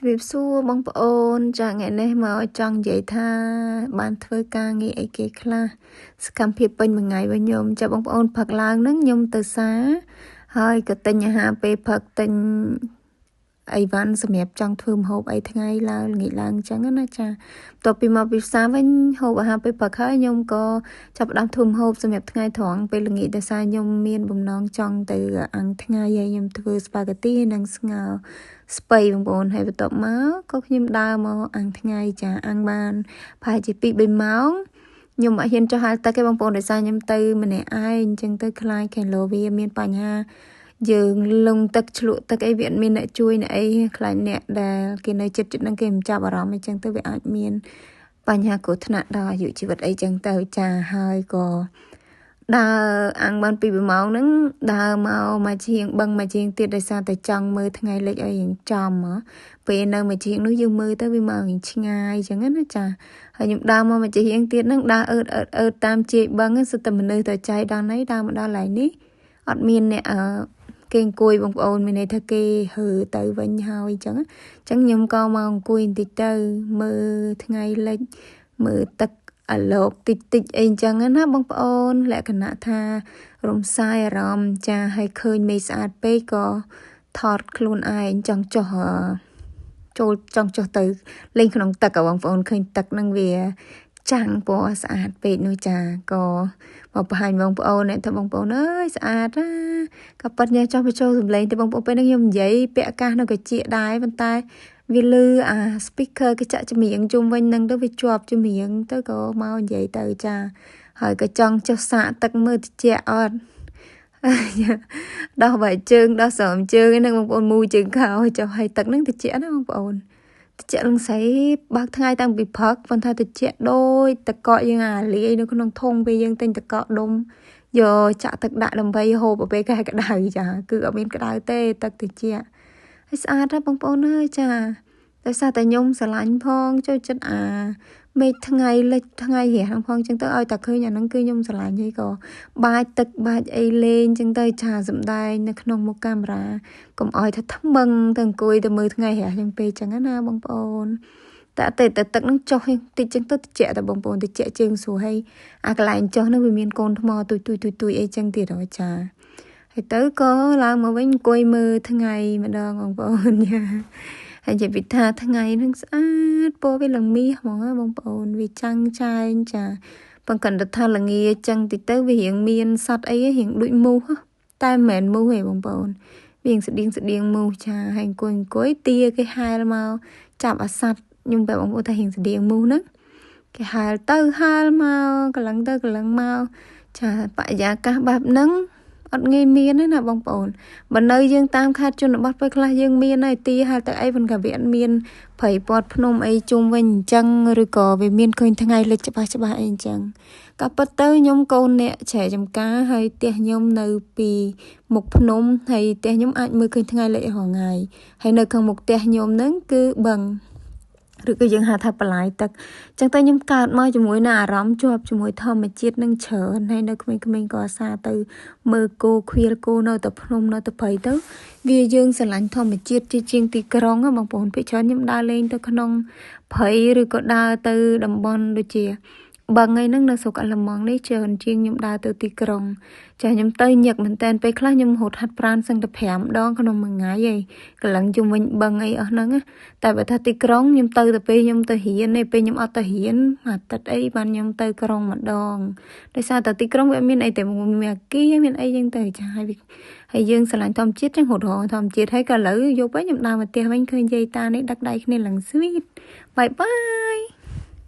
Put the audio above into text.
ជំរាបសួរបងប្អូនចាថ្ងៃនេះមកចង់និយាយថាបានធ្វើការងារអីគេខ្លះសកម្មភាពពេញមួយថ្ងៃរបស់ខ្ញុំចាបងប្អូនផឹកឡើងហ្នឹងខ្ញុំទៅសាហើយក៏ទិញអាហារពេលផឹកទិញអីវ៉ាន់សម្រាប់ចង់ធ្វើម្ហូបអីថ្ងៃឡើងល្ងាចឡើងអញ្ចឹងណាចាបន្ទាប់ពីមកពីផ្សារវិញហូបអាហារពេលព្រឹកហើយខ្ញុំក៏ចាប់ផ្ដើមធ្វើម្ហូបសម្រាប់ថ្ងៃត្រង់ពេលល្ងាចដោយសារខ្ញុំមានបំណងចង់ទៅអាំងថ្ងៃហើយខ្ញុំធ្វើស្ប៉ាហ្គាទីនិងស្ងោរស្ពៃបងប្អូនហើយបន្ទាប់មកក៏ខ្ញុំដើរមកអាំងថ្ងៃចាអាំងបានប្រហែលជា2 3ម៉ោងខ្ញុំអត់ហ៊ានចុះហាលទឹកទេបងប្អូនដោយសារខ្ញុំទៅម្នាក់ឯងអញ្ចឹងទៅខ្លាចខេឡូវាមានបញ្ហាយើងលងទឹកឆ្លក់ទឹកអីវាអត់មានអ្នកជួយអ្នកអីខ្លាចអ្នកដែលគេនៅចិត្តចិត្តហ្នឹងគេមិនចាប់អារម្មណ៍អញ្ចឹងទៅវាអាចមានបញ្ហាគ្រោះថ្នាក់ដល់អាយុជីវិតអីចឹងទៅចាហើយក៏ដើរអាំងបាន2ម៉ោងហ្នឹងដើរមកមកជាងបឹងមកជាងទៀតដោយសារតែចង់មើលថ្ងៃលិចឲ្យរៀងចំពេលនៅមកជាងនោះយើងមើលទៅវាមករៀងឆ្ងាយចឹងណាចាហើយខ្ញុំដើរមកមកជាងទៀតហ្នឹងដើរអឺតអឺតអឺតតាមជាយបឹងសុទ្ធតែមនុស្សទៅចៃដល់ណីដើរមកដល់កន្លែងនេះអត់មានអ្នកគេអង្គុយបងប្អូនមានន័យថាគេហឺទៅវិញហើយអញ្ចឹងអញ្ចឹងខ្ញុំក៏មកអង្គុយបន្តិចទៅមើលថ្ងៃលិចមើលទឹកអាលោកតិចតិចអីអញ្ចឹងណាបងប្អូនលក្ខណៈថារំសាយអារម្មណ៍ចាហើយឃើញមេឃស្អាតពេកក៏ថតខ្លួនឯងចង់ចុះចូលចង់ចុះទៅលេងក្នុងទឹកបងប្អូនឃើញទឹកនឹងវាចាំងពណ៌ស្អាតពេកនោះចាក៏មកបង្ហាញបងប្អូនអ្នកថាបងប្អូនអើយស្អាតណាក៏ប៉ិតញ៉ាចង់បញ្ចូលសំឡេងទៅបងប្អូនពេលហ្នឹងខ្ញុំនិយាយពាក់អាកាសនៅកាជាដែរប៉ុន្តែវាលឺអា speaker គេចាក់ចម្រៀងជុំវិញហ្នឹងទៅវាជាប់ចម្រៀងទៅក៏មកនិយាយទៅចាហើយក៏ចង់ចុះសាកទឹកមើលតិចអត់ដោះបែកជើងដោះស្រោមជើងហ្នឹងបងប្អូនមូជើងខោចុះឲ្យទឹកហ្នឹងតិចណាបងប្អូនតិចលងស្រីបើកថ្ងៃតាំងពីព្រឹកប៉ុន្តែតិចដូចតកកយើងអាលាយនៅក្នុងធុងពេលយើងទិញតកកដុំយកចាក់ទឹកដាក់ដើម្បីហូបពេលកែក្តៅចាគឺអត់មានក្តៅទេទឹកតិចហើយស្អាតណាស់បងប្អូនអើយចាដោយសារតែខ្ញុំស្រឡាញ់ផងចូលចិត្តអាមេឃថ្ងៃលិចថ្ងៃរះហ្នឹងផងចឹងទៅឲ្យតែឃើញអាហ្នឹងគឺខ្ញុំស្រឡាញ់ហើយក៏បាចទឹកបាចអីលេងចឹងទៅឆាសំដែងនៅក្នុងមុខកាមេរ៉ាកុំឲ្យថាថ្មឹងទៅអង្គុយទៅមើលថ្ងៃរះចឹងពេកចឹងណាបងប្អូនតែតែទឹកហ្នឹងចុះតិចចឹងទៅតិចតែបងប្អូនតិចជើងស្រួលហើយអាកន្លែងចុះហ្នឹងវាមានកូនថ្មទុយទុយទុយទុយអីចឹងទៀតហ៎ចាហើយទៅក៏ឡើងមកវិញអង្គុយមើលថ្ងៃម្ដងបងប្អូនយ៉ាហើយនិយាយពីថាថ្ងៃហ្នឹងស្អាតពណ៌វាឡើងមាសហ្មងបងប្អូនវាចាំងចែងចាប៉ុន្តែថាល្ងាចឹងតិចទៅវារៀងមានសត្វអីរៀងដូចមូសតែមិនមែនមូសទេបងប្អូនវារៀងស្តៀងស្តៀងមូសចាហើយអង្គុយអង្គុយទាគេហែលមកចាប់អាសត្វខ្ញុំប្រាប់បងប្អូនថារៀងស្តៀងមូសហ្នឹងគេហែលទៅហែលមកកន្លងទៅកន្លងមកចាបរិយាកាសបែបហ្នឹងអត់ងាយមានទេណាបងប្អូនបើនៅយើងតាមខេត្តជនបទពេលខ្លះយើងមានហើយទីហែលទៅអីប៉ុន្តែវាអត់មានព្រៃព័ទ្ធភ្នំអីជុំវិញអញ្ចឹងឬក៏វាមានឃើញថ្ងៃលិចច្បាស់ច្បាស់អីអញ្ចឹងក៏ពិតទៅខ្ញុំកូនអ្នកច្រែចំការហើយផ្ទះខ្ញុំនៅពីមុខភ្នំហើយផ្ទះខ្ញុំអាចមើលឃើញថ្ងៃលិចរាល់ថ្ងៃហើយនៅខាងមុខផ្ទះខ្ញុំហ្នឹងគឺបឹងឬក៏យើងហៅថាបន្លាយទឹកអញ្ចឹងទៅខ្ញុំកើតមកជាមួយនឹងអារម្មណ៍ជាប់ជាមួយធម្មជាតិនឹងច្រើនហើយនៅក្មេងៗក៏អាសាទៅមើលគោខ្វៀលគោនៅតែភ្នំនៅតែព្រៃទៅវាយើងស្រឡាញ់ធម្មជាតិជាជាងទីក្រុងបងប្អូនភាគច្រើនខ្ញុំដើរលេងទៅក្នុងព្រៃឬក៏ដើរទៅតំបន់ដូចជាបឹងអីហ្នឹងនៅស្រុកអាល្លឺម៉ង់នេះច្រើនជាងខ្ញុំដើរទៅទីក្រុងចាខ្ញុំទៅញឹកមែនតើពេលខ្លះខ្ញុំរត់ហាត់ប្រាណសឹងតែ5ដងក្នុងមួយថ្ងៃឯងកន្លងជុំវិញបឹងអីអស់ហ្នឹងតែបើថាទីក្រុងខ្ញុំទៅទៅពេលខ្ញុំទៅរៀនឯងពេលខ្ញុំអត់ទៅរៀនមួយអាទិត្យអីបានខ្ញុំទៅក្រុងម្ដងដោយសារតែទីក្រុងវាមានអីតែមានអាគារមានអីចឹងទៅចាហើយយើងស្រឡាញ់ធម្មជាតិចឹងរត់រកធម្មជាតិហើយក៏ឥឡូវយប់វិញខ្ញុំដើរមកផ្ទះវិញឃើញយាយតានេះដឹកដៃគ្នាឡើងស្វីតបាយបាយ។